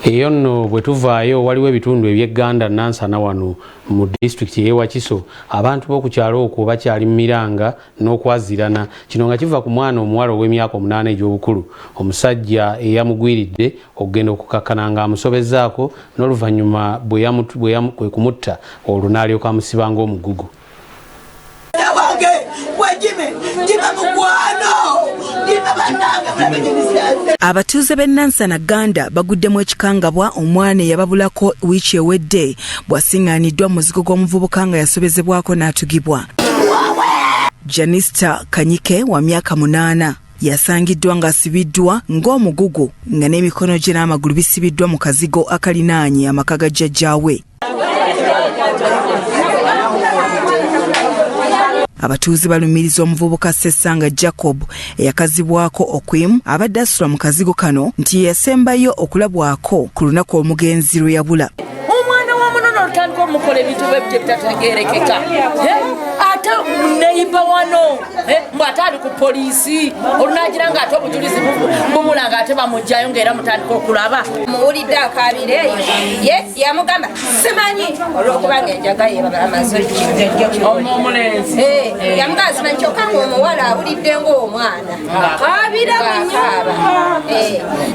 Eyo nno bwe tuvaayo, waliwo ebitundu eby'egganda Nansana wano mu disitulikiti ey'e Wakiso, abantu b'oku kyalo okwo bakyali mu miranga n'okwazirana. Kino nga kiva ku mwana omuwala ow'emyaka 8 egy'obukulu, omusajja eyamugwiridde okugenda okukakkana ng'amusobezzaako, n'oluvannyuma kwe kumutta, olwo n'alyoka amusiba ng'omugugu. Abatuuze b'e Nansana Ganda baguddemu ekikangabwa omwana eyababulako wiiki ewedde bw'asiŋŋaaniddwa mu muzigo gw'omuvubuka nga yasobezebwako n'atugibwa. Janista Kanyike wa myaka 8 yasangiddwa ng'asibiddwa ng'omugugu nga n'emikono gye n'amagulu bisibiddwa mu kazigo akalinaanye amaka ga jjajjaawe. Abatuuze balumiriza omuvubuka Ssessanga Jacob eyakazibwako Okwim abadde asula mu kazigo kano nti ye yasembayo okulabwako ku lunaku omugenzi lwe yabula. Omwana w'omunono olutandika omukola ebintu bwebityo ebitategeerekeka, ate neyiba wano mbu ate ali ku poliisi, olunagira nga ate obujulizi bubula nga ate bamugjayo ngaera mutandika okulaba. Muwulidde akaabira eyo, ye yamugamba simanyi olwokubanga enjaga yebamaze omulenzi yamugamba simanyi, kyokka ngaomuwala awulidde ngaomwana akaabira. Ng'akaaba,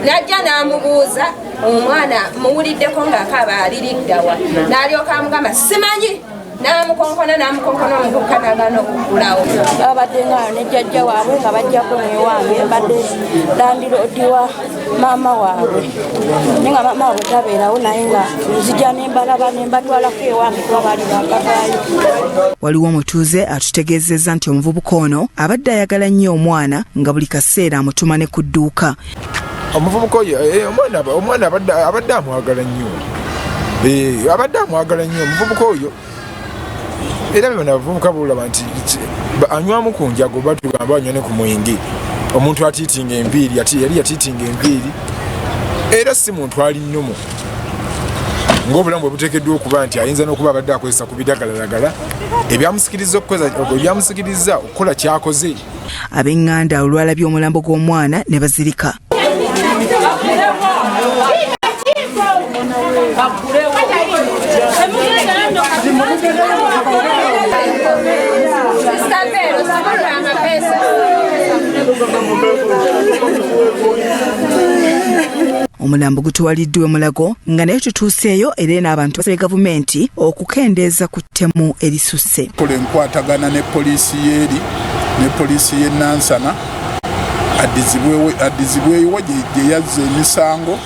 najja n'amubuuza, omwana muwuliddeko ng'akaaba aliriddawa? N'alyoka amugamba simanyi, n'amukonkona n'amukonkona, omuvubuka n'agaana okugulawo. Babadde nga ne jjajja waabwe nga bajjako newange, mbadde landiroodi wa maama waabwe, naye nga maama waabwe tabeerawo, naye nga nzija nembalaba nembatwalako ewange kuba baali bakavaayo. Waliwo omutuuze atutegeezezza nti omuvubuka ono abadde ayagala nnyo omwana nga buli kaseera amutuma ne ku dduuka. Omuvubuka oyo, omwana abadde amwagala nnyo, abadde amwagala nnyo omuvubuka oyo. Era bano abavubuka bolaba nti anywamu ku njago, batugamba anywa ne ku mwenge. Omuntu atiitinga enviiri, yali yatiitinga enviiri, era si muntu ali nnomo ng'obulamu bwe buteekeddwa okuba, nti ayinza n'okuba abadde akozesa ku bidagalalagala ebyamusikiriza okukola kyakoze. Ab'eŋŋanda olwalabye omulambo gw'omwana ne bazirika. Omulambo gutwaliddwa Emulago nga naye tutuuseeyo, era eno abantu basabye gavumenti okukendeeza ku ttemu erisusse. Kola enkwatagana ne poliisi y'eri ne poliisi y'e Nansana, addizibwewo gye yazza emisango,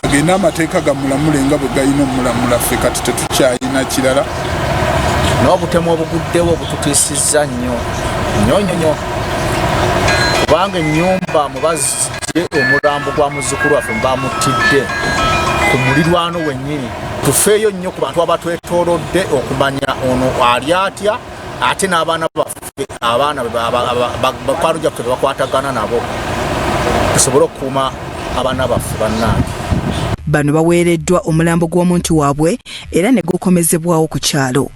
agende amateeka gamulamule nga bwe galina omulamula. Ffe kati tetukyalina kirala. N'obutemu obuguddewo bututiisizza nnyo nnyo nnyo nnyo, kubanga ennyumba mubazze omulambo gwa muzzukulu waffe bamuttidde ku mulirwano wennyini. Tufeeyo nnyo ku bantu abatwetoolodde okumanya ono ali atya, ate n'abaana baffe, abaana bakwano gyaffe bebakwatagana nabo, tusobole okukuuma abaana baffe bannange. Bano baweereddwa omulambo gw'omuntu waabwe era ne gukomezebwawo ku kyalo.